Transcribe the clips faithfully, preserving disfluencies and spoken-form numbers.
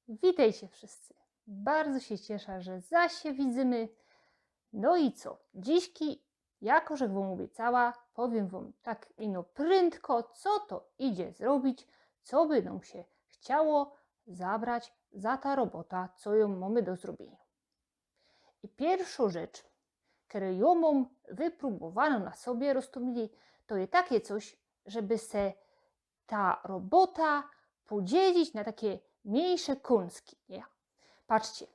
Witejcie wszyscy. Bardzo sie ciesza, że zaś sie widzymy. No i co? Dziśki, jako żech wōm ôbiecała, powiym wōm tak ino pryndko, co to idzie zrobić, co by nōm sie chciało zabrać za ta robota, co jōm mōmy do zrobiynio. I piyrszŏ rzecz, kerõ jŏ mōm wyprōbowanõ na sobie, roztōmili, to je takie coś, żeby se ta robota podzielić na takie miyńsze kōnski, nie? Patrzcie,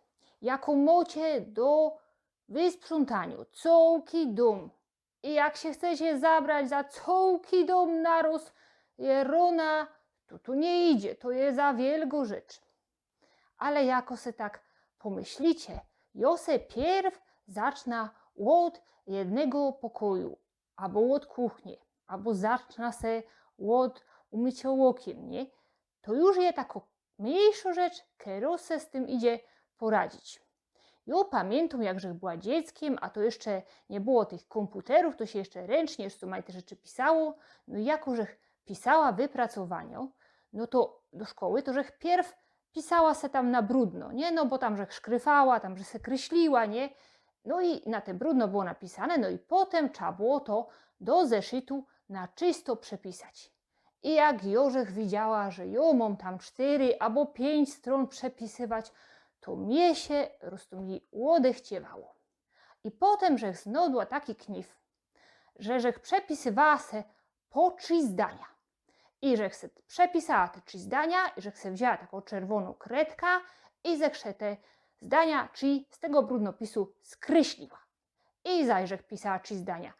jako mŏcie do wysprzątaniŏ cołki dōm i jak sie chcecie zabrać za cołki dōm naroz, je rōna, to tu niy idzie, to je za wielgŏ rzecz. Ale jako se tak pōmyślicie, jŏ se piyrw zaczna ôd jednego pokoju, abo ôd kuchnie, abo zaczna se ôd umyciŏ ôkiyn, nie? To już je takŏ miyńszŏ rzecz, kerŏ se z tym idzie poradzić. Jŏ pamiyntōm, jak żech była dzieckiym, a to jeszcze niy było tych kōmputerōw, to sie jeszcze ryncznie, jeszcze majte rzeczy pisało. No i jako żech pisała wypracowaniŏ, no to do szkoły to żech piyrw pisała se tam na brudno, nie? No bo tam żech szkryfała, tam żech se kryśliła, nie? No i na te brudno było napisane, no i potym trzeba było to do zeszytu na czysto przepisać. I jak jŏ żech widziała, że jŏ mōm tam sztyry abo piyńć strōn przepisywać, to mie sie roztōmili ôdechciewało. I potym żech znŏdła taki knif, że żech przepisywała se po trzi zdania. I żech se przepisała te trzi zdania, i żech se wzięła takŏ czerwōnŏ kredka i żech se te zdania, trzi, z tego brudnopisu skryśliła. I zaś żech pisała trzi zdania.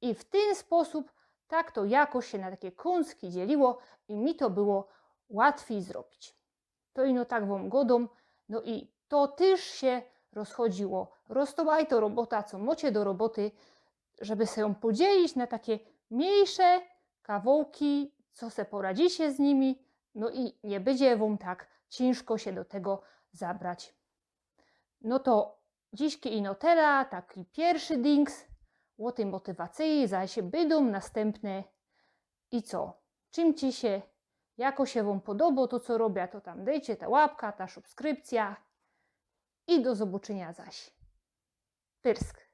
I w tyn sposōb tak to jakoś sie na takie kōnski dzieliło i mi to było łatwij zrobić. To ino tak wōm gŏdōm, no i to tyż sie rozchodziło. Roztōmajtŏ robota, co mŏcie do roboty, żeby se jã podzielić na takie miyńsze kawołki, co se poradzicie z nimi, no i niy bydzie wōm tak ciynżko sie do tego zabrać. No to dziśki ino tela, taki piyrszy dings ô tyj motywacyji, zaś bydōm nastympne. I co? Czimcie sie, jako sie wōm podobŏ to, co robia, to tam dejcie ta łapka, ta subskrypcjŏ i do zobaczyniŏ zaś. Pyrsk.